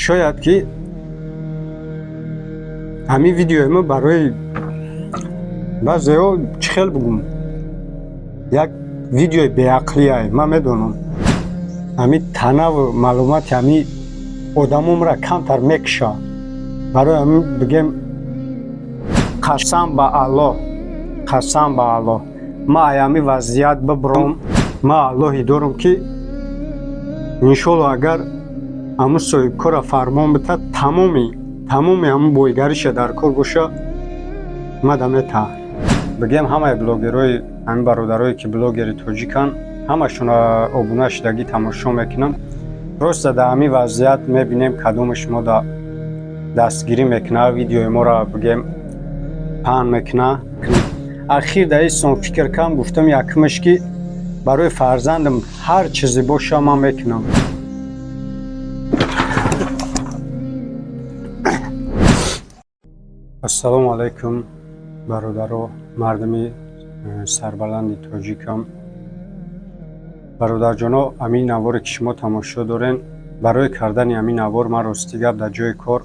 Шояд ки ҳамин видеои мо барои баъзеҳо, чӣ хел бигӯм, як видеои беақлияй. Ман медонам, ҳамин танаву маълумоти ҳамин одамомра камтар мекуша. Барои ҳамин бигем, қасам ба Аллоҳ, қасам ба Аллоҳ, ман ай ҳамин вазъият бибуром. Ман Аллоҳе дорам, ки иншолло, агар ҳамун соҳибкорра фармон битад, тамоми ҳамун бойгариша дар кор боша, мада мета. Бигем, ҳамаи блогерҳои, ҳамин бародарое, ки блогери тоҷиканд, ҳамашонро обуна шудагӣ тамошо мекунам. Просто дар ҳамин вазъият мебинем, кадоми шумо да дастгирӣ мекуна, видеои моро, бигем, паҳн мекуна. Ахир дар ин фикр кам гуфтам, якумаш, ки барои фарзандам ҳар чизе боша, ман мекунам. Ассалому алайкум, бародаро, мардуми сарбаланди тоҷикам. Бародарҷоно, ҳамин наворе, ки шумо тамошо дорен, барои кардани ҳамин навор ман, рости гап, дар ҷои кор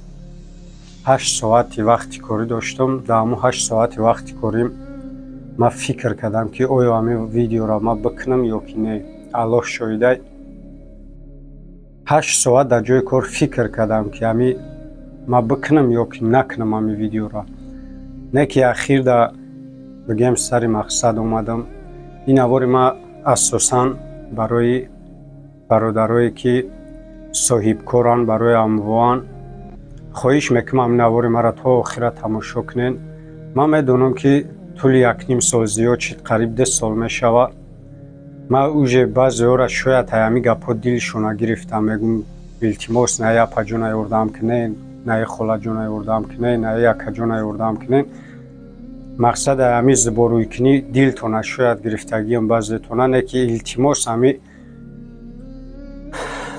8 соати вақти корӣ доштам. Дар ҳамун 8 соати вақти корӣ ман фикр кардам, ки оё ҳамин видеоро ман бикунам ё ки не. Аллоҳ шоҳидай, 8 соат дар ҷои кор фикр кардам, ки ҳамин ман бикунам ё ки накунам ҳамин видеоро. Не ки ахир да, бигем, сари мақсад омадам. Ин навори ман асосан барои бародарое, ки соҳибкоранд, барои амвоан. Хоҳиш мекунам, ҳамин навори маро то охира тамошо кунед. Ман медонам, ки тӯли якним сол зиёд шид, қариб 2 сол мешавад. Ман уже баъзеҳоро шояд ҳамин гапҳо дилшона гирифтам. Мегӯм, илтимос, на апаҷона ёрдам кунед, на холаҷона ёрдам кунед, на акаҷона ёрдам кунед. Мақсад ҳамин зуборӯйкунӣ дилтона шояд гирифтагиам баъзетона. Не ки илтимос, ҳами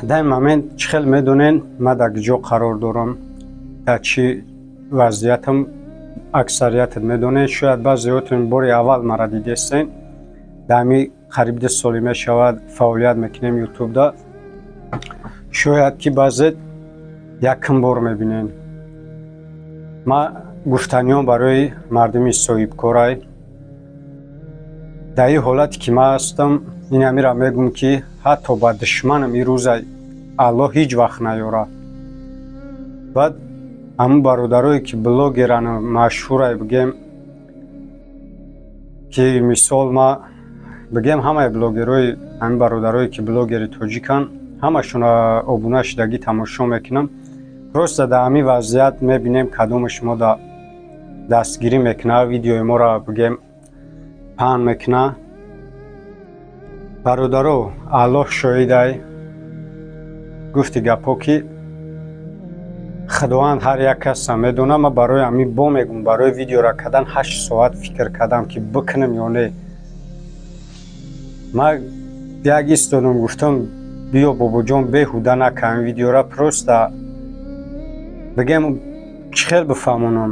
дар ин момент, чӣ хел медонен, ман дар куҷо қарор дорам, дар чӣ вазъиятам, аксариятат медонед. Шояд баъзеҳотон бори аввал мара дидестен. Дар ҳамин қариб 2 солӣ мешавад фаъолият мекунем ютубда. Шояд ки баъзет якум бор мебинен. Ман гуфтаниём барои мардуми соҳибкорай. Дар ин ҳолате, ки ман ҳастам, ин ҳамира мегӯм, ки ҳатто ба душманам ин рӯза Аллоҳ ҳеҷ вақт наёрад. Баъд ҳамун бародарое, ки блогерану машҳурай, бигем, ки мисол ма бигем, ҳамаи блогерҳои, ҳамин бародарое, ки блогери тоҷиканд, ҳамашонро обуна шудагӣ тамошо мекунам. Просто дар ҳамин вазъият мебинем, кадоми шумо да дастгирӣ мекуна, видеои моро, бигем, паҳн мекуна. Бародаро, Аллоҳ шоҳидай, гуфти гапҳо, ки Худованд ҳар як касам медонад. Ман барои ҳамин бо мегӯм, барои видеора кардан 8 соат фикр кардам, ки бикунам ё не. Ман як истодам, гуфтам, биё, бобоҷон, беҳуда накам видеора. Просто, бигем, чӣ хел бифаҳмонам,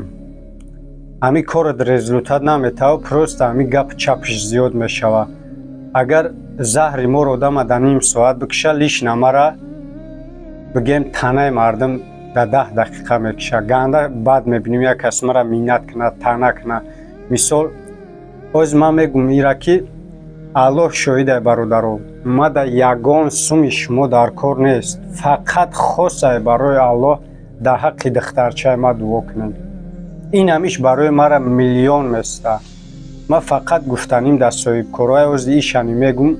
ҳамин корат результат наметавад, просто ҳамин гапи чапиш зиёд мешавад. Агар заҳри моро одама дар ним соат бикиша, лишна мара, бигем, танаи мардум дар 10 дақиқа мекиша. Ганда баъд мебинем, як кас мара миннат кунад, таъна кунад. Мисол, ҳоз ман мегӯм ира, ки Аллоҳ шоҳидай, бародаро, мада ягон суми шумо дар кор нест. Фақат хосай барои Аллоҳ дар ҳаққи духтарчаи ма дуо кунед. Ин ҳамиш барои мара миллион места. Ман фақат гуфтаним дар соҳибкорҳои ози ишани мегӯм,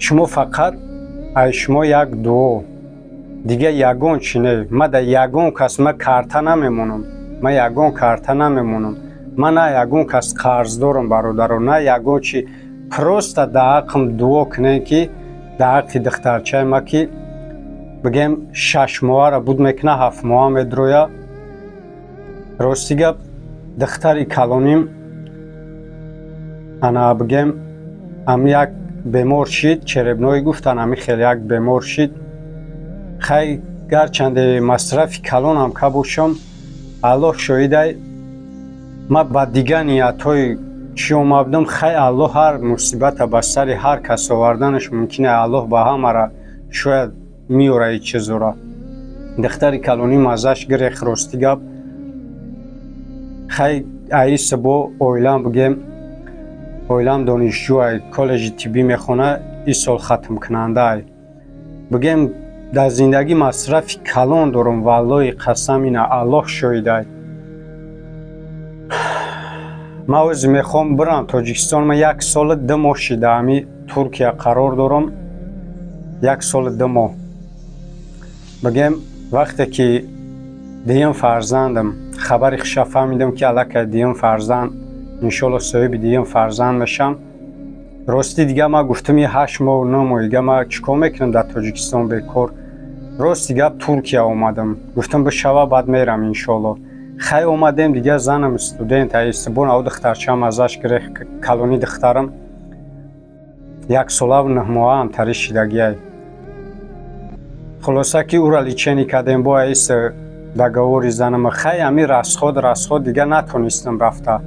шумо фақат ай шумо як дуо, дига ягон чи не. Ма да ягон кас ма карта намемонам, ма ягон карта намемонам. Ман на ягон кас қарздорам, бародаро, на ягон чи. Просто дар ҳаққам дуо кунед, ки дар ҳаққи духтарчаи ма, ки, бигем, 6 моҳара буд мекуна, 7 моҳа медроя. Рости гап, духтари калоним ана, бигем, ам як бемор шид, черепной гуфтан, ами хеле як бемор шид. Хай, гарчанде масрафи калонам ка бошам, Аллоҳ шоҳидай, ма ба дигар ниятҳои чӣ омадам. Хай, Аллоҳ ҳар мусибата ба сари ҳар кас оварданаш мумкин. Аллоҳ ба ҳамара шояд. меёра и чизора. Духтари калонӣ маззаш гирех, рости гап. Хай, аиса бо оилам бигем, оилам донишҷӯ ай, коллеҷи тиббӣ мехона, ин сол хатмкунанда ай. Бигем, дар зиндагӣ масрафи калон дорум, валлоҳи қасам, ина Аллоҳ шоҳидай. Ман ози мехоҳам бирам Тоҷикистон. Ман 1 соли 2 моҳ шида ҳами Туркия қарор дорам, 1 соли 2 моҳ. Бигем, вақте ки дуюм фарзандам хабари хуша фаҳмидам, ки аллакай дуюм фарзанд, иншолло, соҳиби дуюм фарзанд мешам, рости дига ман гуфтам, и 8 моҳ, 9 моҳ дига ман чӣ кор мекунам дар Тоҷикистон бекор? Рости гап, Туркия омадам, гуфтам, бишава, баъд мерам, иншолло. Хай, омадем, дига занам студент аистибон, ав духтарчаам азаш гирех, калони духтарам 1 солаву 9 моҳа ҳамтари шидагиай. Хулоса ки ӯра лечение кардем, бо аис договори занама. Хай, ами расход дига натонистам рафта.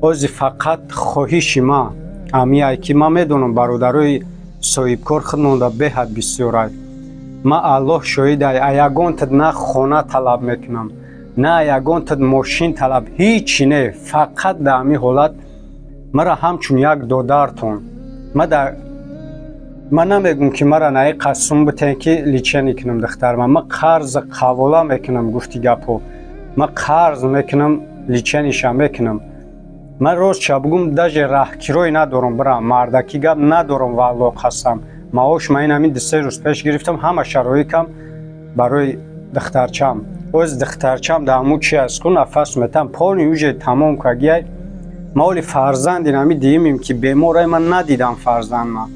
Ози фақат хоҳиши ма амиай, ки ман медонам, бародарои соҳибкор худмонда беҳад бисёрай. Ман, Аллоҳ шоҳидай, ягонтад на хона талаб мекунам, на ягонтад мошин талаб, ҳичи не. Фақат дар ҳамин ҳолат мара ҳамчун як додартон, ман намегӯм, ки мара наи қасум битен, ки лечение кунам духтарма. Ман қарз қавола мекунам, гуфти гапҳо, ман қарз мекунам, лечение ша мекунам. Ман ростша бугум, даже раҳкирой надорам бирам, мардакӣ гап надорам, валло қасам. Маош ма ин ҳамин 2-3 рӯз пеш гирифтам, ҳама шароикам барои духтарчам. Оз духтарчам дар ҳамун чи аст ку, нафас метам полный уже тамом кагиай. Ма оли фарзанди ҳами диюмим, ки беморай, ман надидам фарзандма,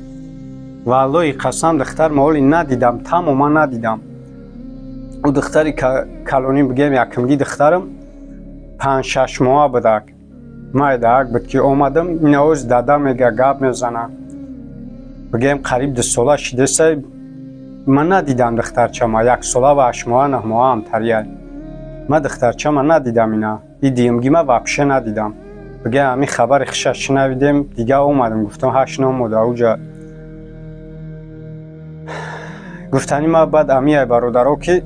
валлоҳи қасам, духтар ма оли надидам, тамоман надидам. Ӯ духтари калонӣ, бигем, якумги духтарам 5-6 моҳа будак, майдаак буд, ки омадам. Ина оз дада мега, гап мезана. Бигем, қариб 2 сола шидеса, ман надидам духтарчама, 1 сола ва 8 моҳа, 9 моҳа ҳамтарияй. Ман духтарчама надидам, ина и диюмгима вообще надидам. Бигем, ҳамин хабари хуша шунавидем, дига омадам, гуфтам, 8-9 моҳ дар уҷа. Гуфтани ма баъд амияй, бародаро, ки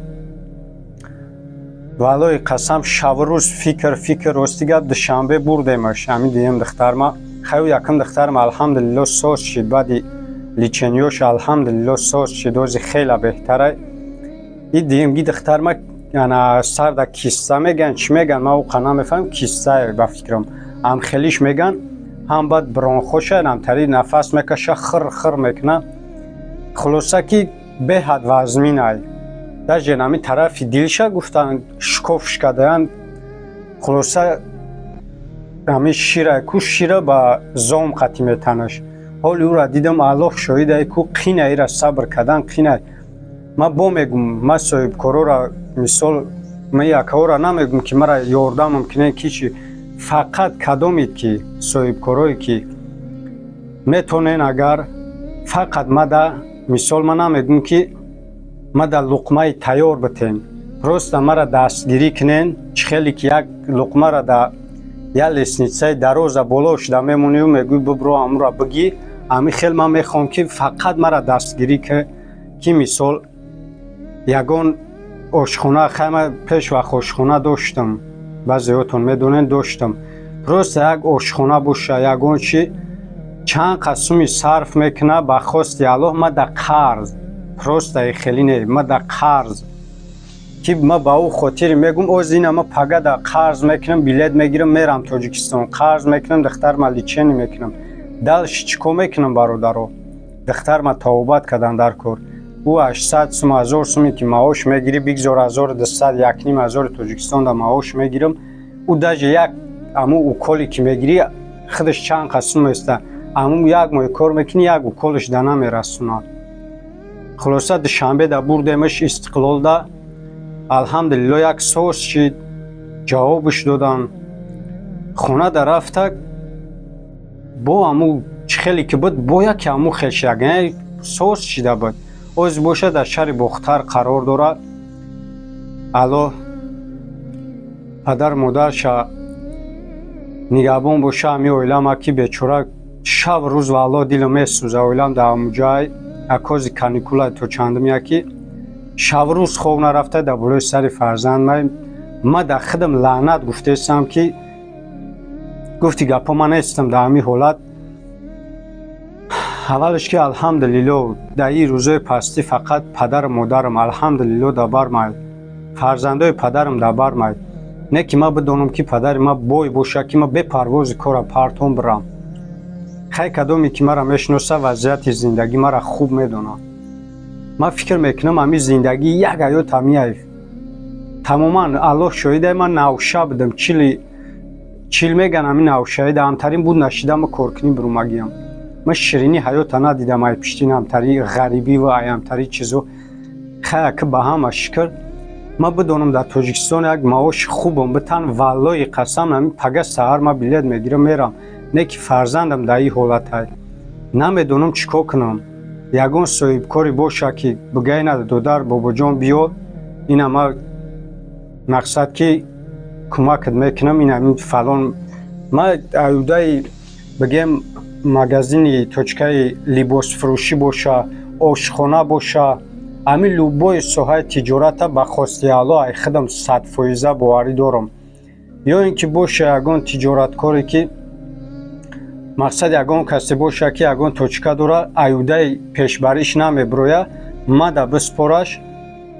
валлоҳи қасам, шабу рӯз фикр, фикр. Рости гап, Душанбе бурдемаш ҳамин дуюм духтарма. Хаю, якум духтарма, алҳамдулилло, соз шид, баъди лечение ёш, алҳамдулилло, соз шид, ози хела беҳтарай. И дуюмги духтарма ана сарда киста меган, чӣ меган, ман уқа намефаҳмам, кистае ба фикрам, амхелиш меган, ҳам баъд бронхоша ҳамтари нафас мекаша, хир хир мекуна. Хулоса ки беҳад вазминай, даже нами тарафи дилша гуфтанд, шикофш кардаянд. Хулоса, ҳамин шира ку, шира ба зом қатӣ метанаш. Ҳоли ӯра дидам, Аллоҳ шоҳидае ку, қина ира сабр кардан қина. Ман бо мегум, ман соҳибкорора, мисол, ман якаора намегум, ки мара ёрдамам кунед, ки чи. Фақат кадомед ки соҳибкорое ки метонен, агар фақат мада, мисол, ман намегум, ки мада луқмаи тайёр битен, просто мара дастгирӣ кунен. Чӣ хеле ки як луқмара да як лестница и дароза боло шуда мемонию мегӯй, бибро, амура бигӣ, ҳамин хел ман мехоҳам, ки фақат мара дастгирӣ, ки мисол ягон ошхона. Хайма пеш вақт ошхона доштам, баъзеҳотон медонед, доштам. Просто як ошхона боша, ягон чи, чанд қасуми сарф мекуна, ба хости Аллоҳ, ма да қарз, просто хеле не, ма да қарз, ки ма ба ӯ хотире мегум, оз ина ма пага да қарз мекунам, билет мегирам, мерам Тоҷикистон, қарз мекунам, духтарма лечение мекунам. Дальше чӣ кор мекунам, бародаро? Духтарма тавобат кардан дар кор. Ӯ 800 сум, 1000 суме ки маош мегирӣ, бигзор 1200, 1500 Тоҷикистон да маош мегирам, ӯ даже як аму уколе ки мегирӣ, худаш чанд қасум еста, аму як моҳ кор мекунӣ, як уколаш да намерасонад. Хулоса, Душанбе да бурдемаш, Истиқлолда, алҳамдулилло, як соз шид, ҷавобш додан. Хона да рафта, бо аму чӣ хеле ки буд, бо яке аму хел шид, соз шида буд. Оз боша дар шаҳри Бохтар қарор дорад. Аллоҳ падару модарша нигаҳбон боша. Ҳами оилама ки бечора шаб рӯз, валлоҳ, дилам месӯза. Оилам дар ҳамуҷай, акози каникула то чандум яки. Шабрӯз хоб нарафта дар болои сари фарзанд май. Ма дар худам лаънат гуфтаистам, ки гуфти гапҳо, ман нестам дар ҳамин ҳолат. Аввалаш ки, алҳамдулилло, дар ин рӯзои пастӣ фақат падару модарам, алҳамдулилло, дар бар май, фарзандои падарам дар бар май. Не ки ман бидонам, ки падари ман бой боша, ки ман бепарвози кора партон бирам. Хай, кадоме ки маро мешиноса, вазъияти зиндагӣ маро хуб медонад. Ман фикр мекунам, ҳамин зиндагӣ як ҳаёт ҳамияй тамоман. Аллоҳ шоҳида, ман навша будам, чили чил меган, ҳамин навшаида ҳамтарин буд, нашида ма коркунӣ бурумагиям. Ман ширинӣ ҳаёта надидам, ай пиштин ҳамтари ғарибӣ ва ай ҳамтари чизо. Хая, ки ба ҳама шукр, ман бидонам, дар Тоҷикистон як маоши хубам битан, валлои қасам, ҳамин пага саҳар ман билет мегирам, мерам. Не ки фарзандам дар ин ҳолатай, намедонам чӣ кор кунам. Ягон соҳибкоре боша, ки бигӯяй: «На, додар, бобоҷон, биё, ина ма мақсад ки кӯмакат мекунам, ин ҳамин фалон». Ма аюдаи бигем магазини точкаи либосфурӯшӣ боша, ошхона боша, ҳамин любой соҳаи тиҷората, ба хости Аллоҳ, ай худам 100% боварӣ дорам. Ё ин ки боша ягон тиҷораткоре, ки мақсад ягон касе боша, ки ягон точка дора, аюдаи пешбариш намебироя, мада биспораш,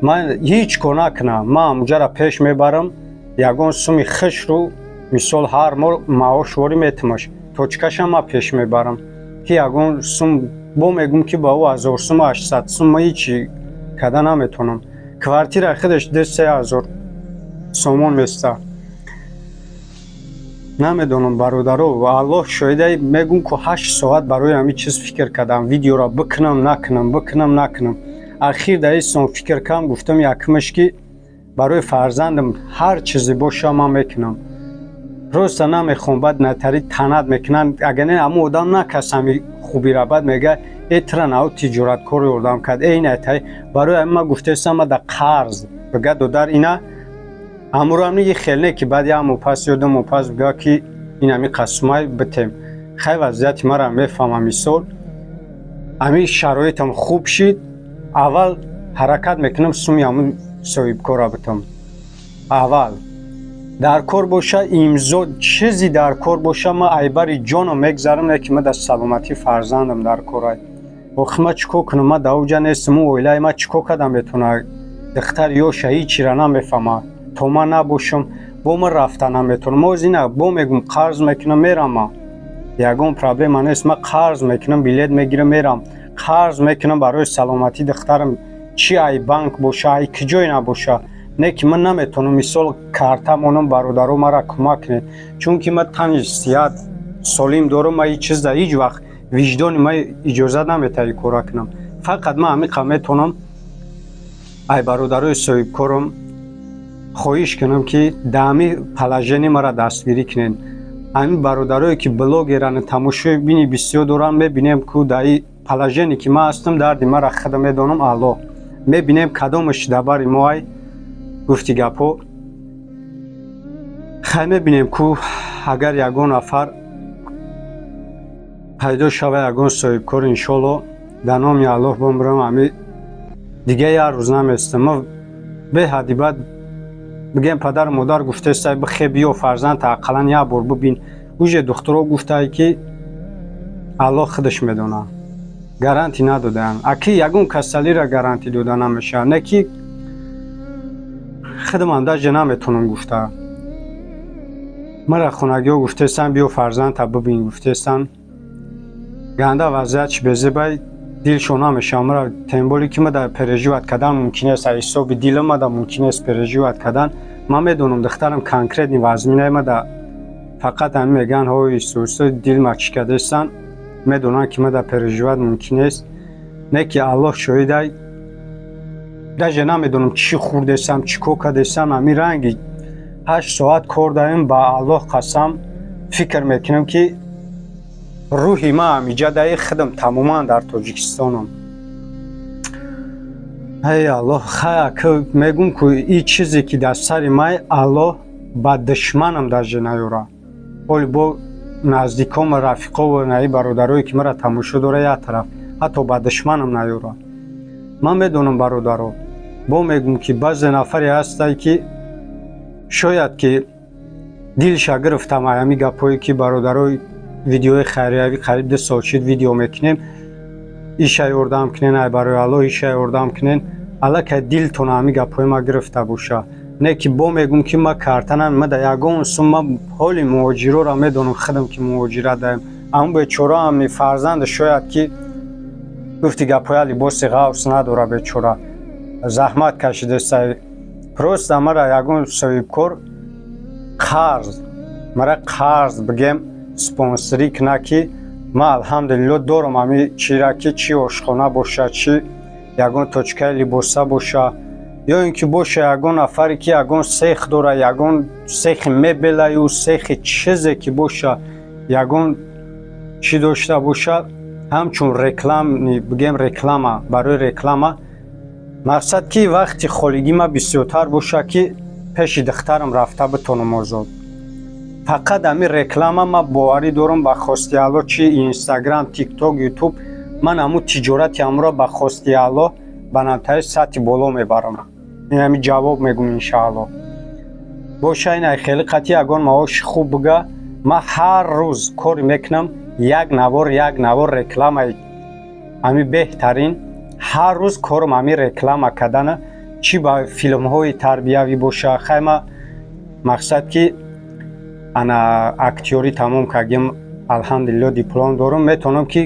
ман ҳеҷ кор накунам, ман ҳамуҷара пеш мебарам. Ягон суми хушру, мисол, ҳар моҳ маошворӣ метимаш, точкашам ман пеш мебарам, ки ягон сум бо мегӯм, ки ба ӯ 1000 сум, 800 сум ма ҳичи карда наметавонам. Квартира худаш 2-3 ҳазор сомон места. Намедонам, бародаро, Аллоҳ шоҳида, мегӯм, ку 8 соат барои ҳамин чиз фикр кардам: видеоро бикунам, накунам, бикунам, накунам. Ахир дар ин фикр кардам, гуфтам, якумаш ки барои фарзандам ҳар чизе боша, ман мекунам. Просто намехоҳам, баъд натари танат мекунанд. Агар не, ҳамун одам накас ҳами хубира, баъд мега: «Э, тира нав тиҷораткор ёрдам кард, э, натари». Барои ҳамин ман гуфтаистам, ма да қарз бига: «Додар, ина ҳамуро хел не, ки баъд як моҳ пас ё 2 моҳ пас бига, ки ин ҳами қасумай битем». Хай, вазъияти маро мефаҳмам. Мисол, ҳамин шароитам хуб шид, аввал ҳаракат мекунам, суми ҳамун соҳибкора битам. Аввал дар кор боша, имзо, чизи дар кор боша, ман айбари ҷоном мегзарам. Не ки ман дар саломатии фарзандам дар корай. Охи, ман чӣ кор кунам? Ман дар оҷа нестам. Ӯ оилаи ман чӣ кор карда метавона? Духтар ёша, ҳичира намефаҳмад. То ман набошам, бо ман рафта наметавонам. Оз ина бо мегӯм, қарз мекунам, мерам. Ман ягон проблема нест, ман қарз мекунам, билет мегирам, мерам. Қарз мекунам барои саломатии духтарам, чи ай банк боша, ай киҷое набоша. Не ки ман наметавонам, мисол, карта монам. Бародаро, мара кӯмак кунед, чунки ман тани сиҳат солим дорам. Ман ҳеҷ чизда ҳеҷ вақт виҷдони ман иҷозат наметаҳад ин кора кунам. Фақат ман ҳамиқа метавонам, ай бародарои соҳибкорам хоҳиш кунам, ки дар ҳамин положение мара дастгирӣ кунед. Ҳамин бародарое ки блогеран, тамошои бини бисёр дорам, мебинем, ку дар ин положение ки ман ҳастам, дарди мара худам медонам, Аллоҳ. Мебинем, кадомаш дар бари мо ай. Гуфти гапҳо, хай, мебинем, ку агар ягон нафар пайдо шава, ягон соҳибкор, иншолло, дар номи Аллоҳ бомбирам. Ҳами дига як рӯз наместам. Ма беҳадди баъд бигем, падару модар гуфтаеста: «Бихе, биё, фарзандта ақаллан як бор бибин». Уже духтуро гуфтае, ки Аллоҳ худаш медонад, гарантӣ надодаанд. Аки ягон касалиро гарантӣ дода намешавад. Не ки худамам даже наметавонам гуфта. Мара хонагиҳо гуфтаестанд: «Биё, фарзандта бибин», гуфтаестанд. Ганда вазъият безебай, дилшон намешавад мара, тем более ки ма дар переживать кардан мумкин нест. Аз ҳисоби дилам ма да мумкин нест переживать кардан. Ман медонам, духтарам конкретный вазминае. Ма да фақат ҳамин мегӯянд: «Ҳои Исусо, дил ма чӣ кардастанд». Медонанд, ки ма да переживать мумкин нест. Не ки Аллоҳ шоҳидай, даже намедонам, чӣ хӯрдесам, чӣ кор кардесам. Ҳамин ранги 8 соат кор даем, ба Аллоҳ қасам, фикр мекунам, ки рӯҳи ман ҳамиҷа даи, худам тамоман дар Тоҷикистонам. Эй Аллоҳ, хая, мегӯм, ку ин чизе ки дар сари май, Аллоҳ ба душманам даже наёра. Оли бо наздикому рафиқову наи бародарое ки мара тамошо дора як тараф, ҳатто ба душманам наёра. Ман медонам, бародаро. Бо мегӯм, ки баъзе нафаре ҳастае, ки шояд ки дилша гирифтам ҳами гапҳое, ки бародарои видеои хайриявӣ қариб 2 сол шид видео мекунем, иша ёрдам кунен, ай барои Аллоҳ иша ёрдам кунен, аллакай дилтон ҳами гапҳои ма гирифта боша. Не ки бо мегӯм, ки ма картанам, ма да ягон сум, ма ҳоли муҳоҷироро медонам худам, ки муҳоҷират даем. Ҳамн бечора ҳами фарзанда шояд ки гуфти гапҳоя либоси ғавс надора, бечора заҳмат кашидеста. Просто мара ягон соҳибкор қарз, мара қарз бигем, спонсорӣ куна, ки ман алҳамдулилло дорам ҳами чира, ки чӣ ошхона боша, чӣ ягон точкаи либоса боша, ё ин ки боша ягон нафаре, ки ягон сех дора, ягон сехи мебелаю сехи чизе ки боша, ягон чӣ дошта боша, ҳамчун рекламный бигем, реклама, барои реклама. Мақсад ки вақти холигӣ ма бисёртар боша, ки пеши духтарам рафта битонам озод. Фақат ҳамин реклама. Ман боварӣ дорам, ба хости Алло, чи Инстаграм, Тикток, Ютуб, ман ҳамун тиҷорати ҳамуро ба хости Алло ба намтаи сатҳи боло мебарам. Ин ҳами ҷавоб мегӯм, иншаалло. Боша ин ай хеле қатъи ягон маоши хуб буга, ман ҳар рӯз кор мекунам, як навор, як навор рекламаи ҳами беҳтарин. Ҳар рӯз корам ҳами реклама кардана, чӣ ба филмҳои тарбиявӣ боша. Хай, ма мақсад ки ана актёрӣ тамом кардем, алҳамдулилло, диплом дорам, метавонам, ки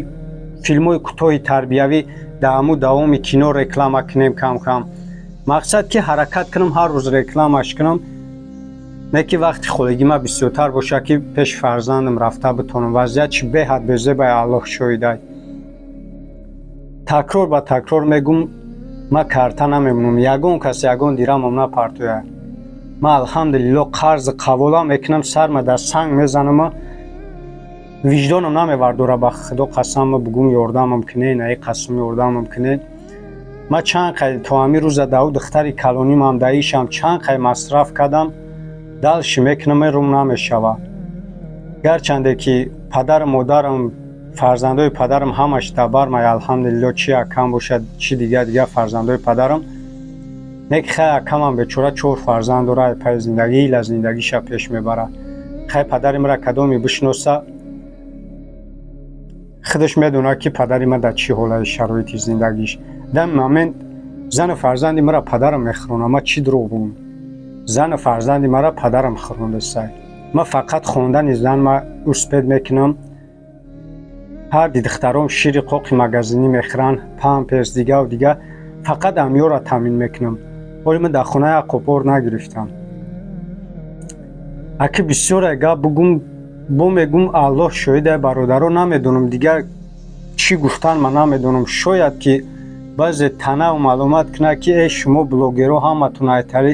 филмҳои кӯтоҳи тарбиявӣ дар ҳамун давоми кино реклама кунем кам-кам. Мақсад ки ҳаракат кунам, ҳар рӯз рекламаш кунам, не ки вақти холигӣ ма бисёртар боша, ки пеши фарзандам рафта битонам. Вазъият чи беҳад безебай, Аллоҳ шоҳидай. Такрор ба такрор мегӯм, ма карта намемонам, ягон кас ягон дирамам напартояд. Ман алҳамдулилло қарзи қавола мекунам, сарма дар санг мезанама, виҷдонам намевардора, ба Худо қасам бугум, ёрдамам кунед, наи қасм, ёрдамам кунед. Ман чанд қай то ҳамин рӯза даву духтари калонимам даишам чанд қай масраф кардам, дальше мекунам, рум намешава. Гарчанде ки падару модарам, фарзандои падарам ҳамаш дабармай, алҳамдулилло, чи акам бошад, чи дига дига фарзандои падарам. Не ки хай, акамам бечора чор фарзанд дора, пай зиндагӣ ила зиндагиша пеш мебара. Хай, падари мара кадоме бишноса, худаш медонад, ки падари ман дар чӣ ҳолати шароити зиндагиш. Дар момент зану фарзанди мара падарам мехӯронад. Ман чӣ дурӯғ бугум? Зану фарзанди мара падарам хӯрондасай. Ман фақат хондани зан ма успеть мекунам. Ҳар ди духтаром шири қоқи магазинӣ мехӯранд, памперс, дигаву дига, фақат амёра таъмин мекунам. Ҳоли ман дар хона як қопор нагирифтам. Аки бисёре гап бугум, бо мегум, Аллоҳ шоҳида, бародаро, намедонам дигар чӣ гуфтан, ман намедонам. Шояд ки баъзе танаву маълумат кунад, ки э шумо блогерҳо ҳаматон айтарӣ.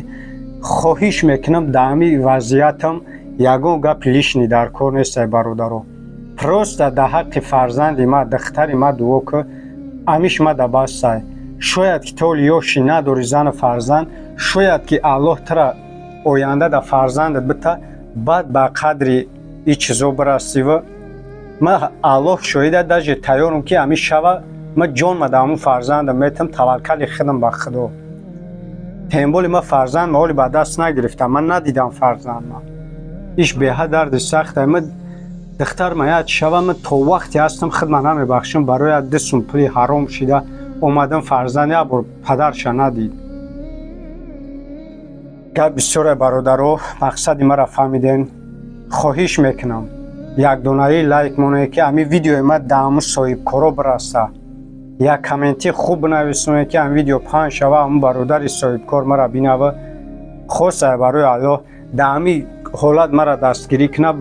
Хоҳиш мекунам, дар ҳамин вазъиятам ягон гапи лишний дар кор нестай, бародаро. Просто дар ҳаққи фарзанди ма, духтари ма дуо ку, амиш ма да бастай. Шояд ки то ёши надори зану фарзанд, шояд ки Аллоҳ тура оянда да фарзандат бита, баъд ба қадри и чизо бирасиву. Ма Аллоҳ шоҳида, даже тайёрам, ки ҳамин шава ма ҷонма да ҳамун фарзандам метам, таваккали худам ба Худо. Тем более ма фарзанд ма ҳоли ба даст нагирифтам, ман надидам фарзандма. Иш беҳад дарди сахта. Ма духтарма як шава, ма то вақте ҳастам худма намебахшам барои як 2 сум пули ҳаром шида омадам, фарзанд як бор падарша надид. Гап бисёре, бародаро, мақсади маро фаҳмиден. Хоҳиш мекунам, якдонаи лайк монед, ки ҳамин видеои ма да ҳамун соҳибкоро бираса. Як комменти хуб бинависонед, ки ҳамин видео паҳн шава, ҳамун бародари соҳибкор мара бинава, хоса барои Аллоҳ да ҳамин ҳолат мара дастгирӣ кунад.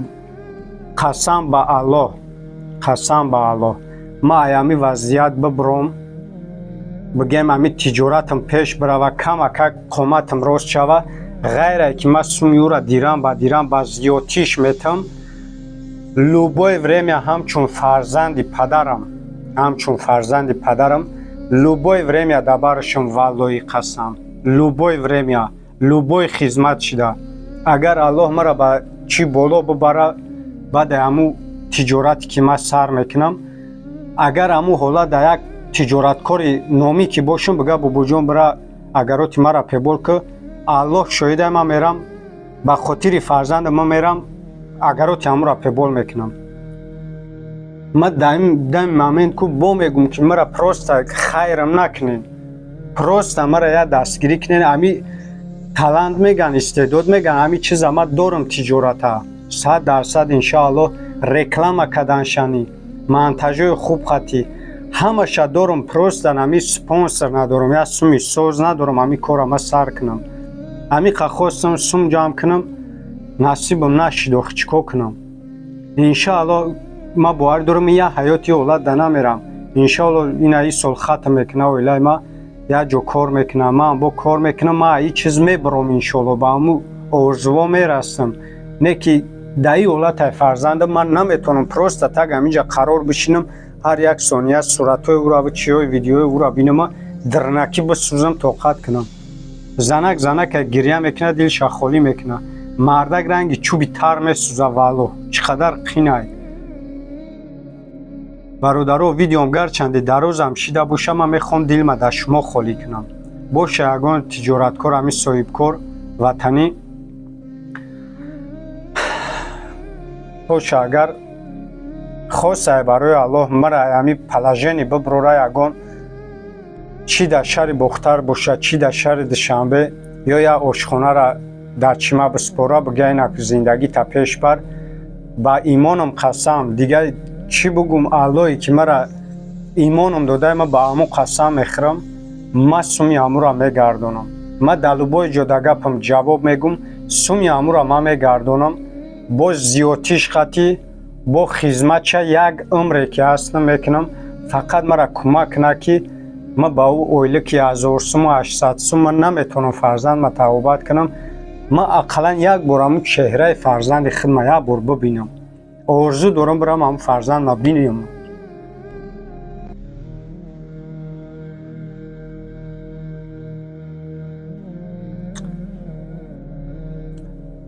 Қасам ба Аллоҳ, қасам ба Аллоҳ, ма ай ҳамин вазъият бибуром, бигем, ҳамин тиҷоратам пеш бирава, камакак қоматам рост шава. Ғайре ки ман суми ӯра дирам ба дирам ба зиёдтиш метам, любое время ҳамчун фарзанди падарам, ҳамчун фарзанди падарам любое время дабарашам, валлои қасам, любое время, любой хизмат шида. Агар Аллоҳ мара ба чӣ боло бибара, баъде ҳамун тиҷорате ки ман сар мекунам, агар ҳамун ҳолат дар як тиҷораткори номӣ ки бошам, бига: «Бобоҷон, бира агароти мара пебол ки Аллоҳ шоҳида, ман мерам ба хотири фарзандам, ман мерам агароти ҳамура пебол мекунам. Ман дар ин момент ку бо мегум ки мара просто хайрам накунен, просто мара як дастгирӣ кунен. Ами талант меган, истеъдод меган, ҳами чиза ман дорам, тиҷората 100% иншоаллоҳ, реклама каданшани, монтажҳои хуб хати ҳамаша дорам, просто ҳами спонсор надорам, як суми соз надорам ҳами кора ман сар кунам. Ҳамиқа хостам сум ҷамъ кунам, насибам нашид, охи чӣ кор кунам? Иншоаллоҳ ман боварӣ дорам, як ҳаёти олат да намерам. Иншоаллоҳ ина ин сол хатм мекунам, оилаи ман як ҷо кор мекунам, ман бо кор мекунам, ман ин чиз мебаром, иншоаллоҳ ба ҳамун орзуҳо мерасам. Не ки дар ин ҳолатай фарзандам ман наметавонам просто так ҳаминҷа қарор бишинам, ҳар як сония суратҳои ӯро ва чиҳои видеои ӯро бинама, дирнакӣ бисӯзам, тоқат кунам. Занак занака гиря мекунад, дилша холӣ мекунад, мардак ранги чӯби тар месӯза. Валлоҳ, чӣ қадар қинай. Бародаро, видеом гарчанде дарозам шида боша, ман мехоҳам дилма дар шумо холӣ кунам. Боша ягон тиҷораткор, ҳамин соҳибкор ватанӣ боша, агар хосае барои Аллоҳ мара ҳамин положение биброра, ягон чӣ дар шаҳри Бохтар боша, чӣ дар шаҳри Душанбе, ё як ошхонара дар чима биспора, бига инак зиндагита пеш бар. Ба имоном қасам, дигар чӣ бугум, Аллоҳе ки мара имоном додае, ман ба ҳамон қасам мехӯрам, ман суми ҳамура мегардонам. Ман дар любой ҷо да гапам ҷавоб мегум, суми ҳамура ман мегардонам, бо зиёдтиш қатӣ, бо хизматча як умре ки ҳастам мекунам. Фақат мара кӯмак кунад ки ман ба ӯ ойлики 1000 суму 800 сум ман наметавонам фарзандма табобат кунам. Ман ақаллан як бор ҳамун чеҳраи фарзанди худма як бор бибинам. Орзу дорам бирам ҳамун фарзандма бинам.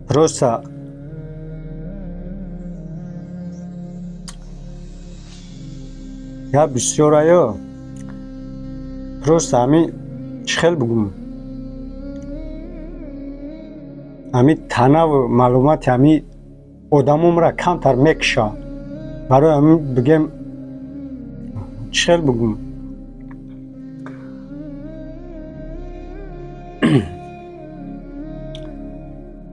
Просто я бисёр аё, просто ҳами чӣ хел бугум, ҳами танаву маълумоти ҳами одамомра камтар мекуша. Барои ҳамин бигем, чӣ хел бугум,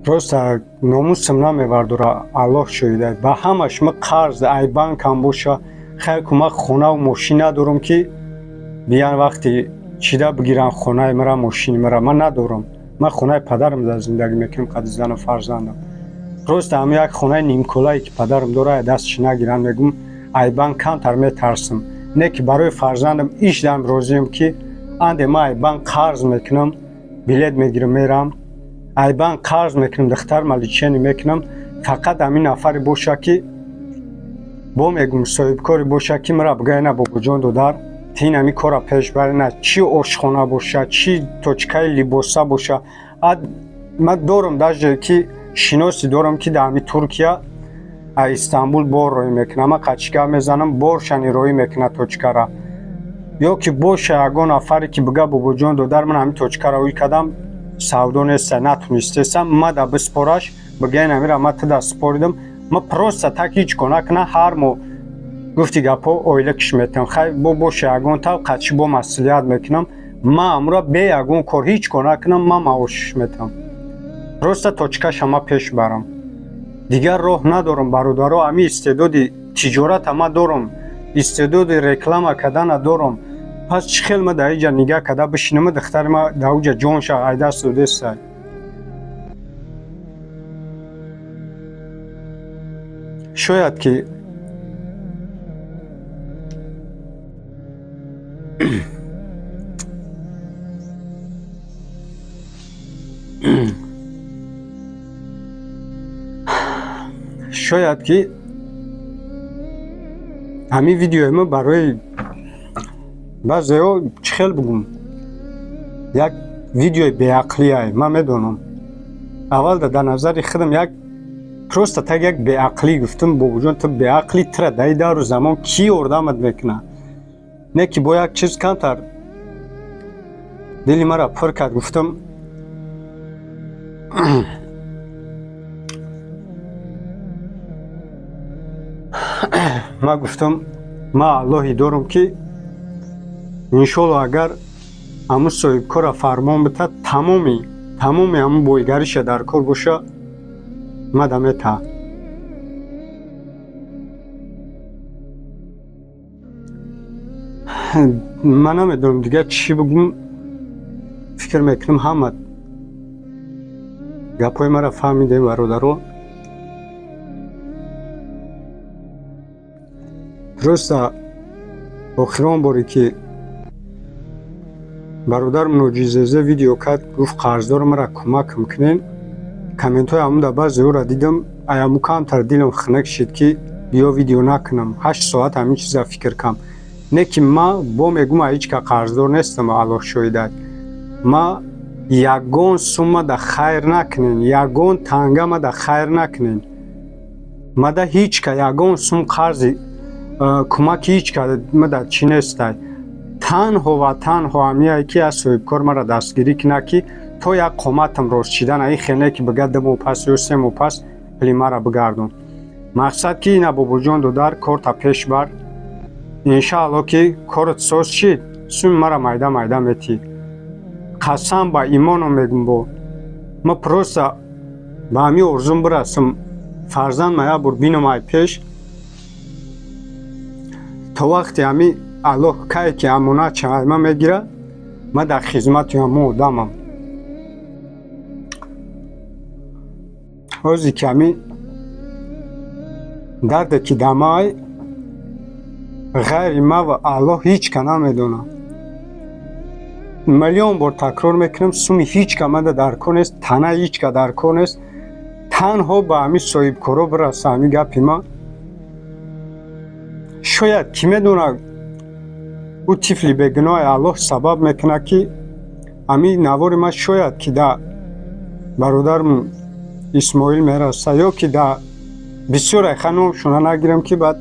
просто номусам намевардора, Аллоҳ шоҳида. Ба ҳама шумо қарз ай банкам боша, хайр ку ман хонаву мошин надорам ки биян вақти чида бигиранд хонаи мара, мошини мара ман надорам. Ман хонаи падарам дар зиндагӣ мекунам қади зану фарзандам. Просто ҳамин як хонаи нимколае ки падарам дорад, дастш нагиранд, мегум ай банк камтар метарсам. Не ки барои фарзандам ишдам розиам ки анде ман ай банк қарз мекунам, билет мегирам, мерам ай банк қарз мекунам, духтарма лечение мекунам. Фақат ҳамин нафаре боша ки бо мегум соҳибкоре боша ки мара бигӯяд на бобоҷон додар, ти ин ҳамин корра пеш бари, на чӣ ошхона боша, чӣ точкаи либоса боша. Ман дорам даже ки шиноси дорам ки дар ҳамин Туркия Истанбул бор роҳӣ мекунад. Ман қачига мезанам, боршани роҳӣ мекунад точкара. Ё ки боша ягон нафаре ки бига бобоҷон додар, ман ҳамин точкара ӯй кардам, савдо неста, натунистесам, ма да биспораш, бига ин ҳамира ма туда споридам. Ман просто так ҳеҷ кор накунам, ҳар моҳ гуфти гапҳо оила киш метавам. Хай бо боша ягон тав қачи бо маслиҳат мекунам, ман ҳамура бе ягон кор ҳеҷ кор накунам, ман маошиш метавам. Просто точкаша ма пеш барам. Дигар роҳ надорам, бародаро. Ҳамин истеъдоди тиҷората ма дорам, истеъдоди реклама кардана дорам. Пас чӣ хел ма дар инҷа нигаҳ карда бишинам, духтари ма дар уҷа ҷонша айдаст додеста. Шояд ки ҳамин видеои ма барои баъзеҳо, чӣ хел бугум, як видеои беақлие, ман медонам. Аввал дар назари худам як просто так як беақлӣ гуфтам, бобоҷон ту беақлӣ, тура дар ин давру замон кӣ ёрдамат мекунад? Не ки бо як чиз камтар Дили мара пур кард, гуфтам ма гуфтам ма Аллоҳи дорам ки иншолло агар ҳамун соҳибкора фармон битад, тамоми ҳамун бойгариша дар кор боша, ма да мета. Ман намедонам дигар чӣ бигӯм, фикр мекунам ҳама гапҳои маро фаҳмидем, бародаро. Просто охирон боре ки бародар Муноҷизезе видео кард, гуфт қарздор маро кӯмакам кунен, комментҳои ҳамун баъзеҳоро дидам, аяму камтар дилам хунук шид ки биё видео накунам. 8 соат ҳамин чиза фикр кам. Не ки ма бо мегӯм ҳеҷ ка қарздор нестам, Аллоҳ шоҳид. Ма ягон сумма да хайр накунен, ягон танга ма да хайр накунен. Ма да ҳеҷ ка ягон сум қарзи кӯмаки ҳеҷ ка ма да чӣ нестай. Танҳо ва танҳо ҳамияе ки аз соҳибкор маро дастгирӣ кунад, ки то як қоматам рост шидан, ин хеле ки бига 2 моҳ пас ё 3 моҳ пас пули маро бигардон. Мақсад ки ина бобоҷон додар корта пеш бар, иншаалло ки корот соз шид, суми мара майда майда метӣ. Қасам ба имоном мегум, бо ма просто ба ҳамин орзум бирасам, фарзанд ма як бор бинам ай пеш, то вақте ҳами Аллоҳ кае ки амонат чаҳайма мегира, ма дар хизмати ҳамон одамам. Ҳозе ки ҳами дарде ки дамай ғайри ма ва Аллоҳ ҳеҷ ка намедонад. Миллион бор такрор мекунам, суми ҳеҷ ка мада дар кор нест, тана ҳеҷ ка дар кор нест, танҳо ба ҳамин соҳибкоро бираса ҳамин гапи ма. Шояд ки медонад ӯ тифли бегуноҳи Аллоҳ сабаб мекунад ки ҳамин навори ма шояд ки да бародарам Исмоил мераса ё ки да бисёр айха номшона нагирам ки баъд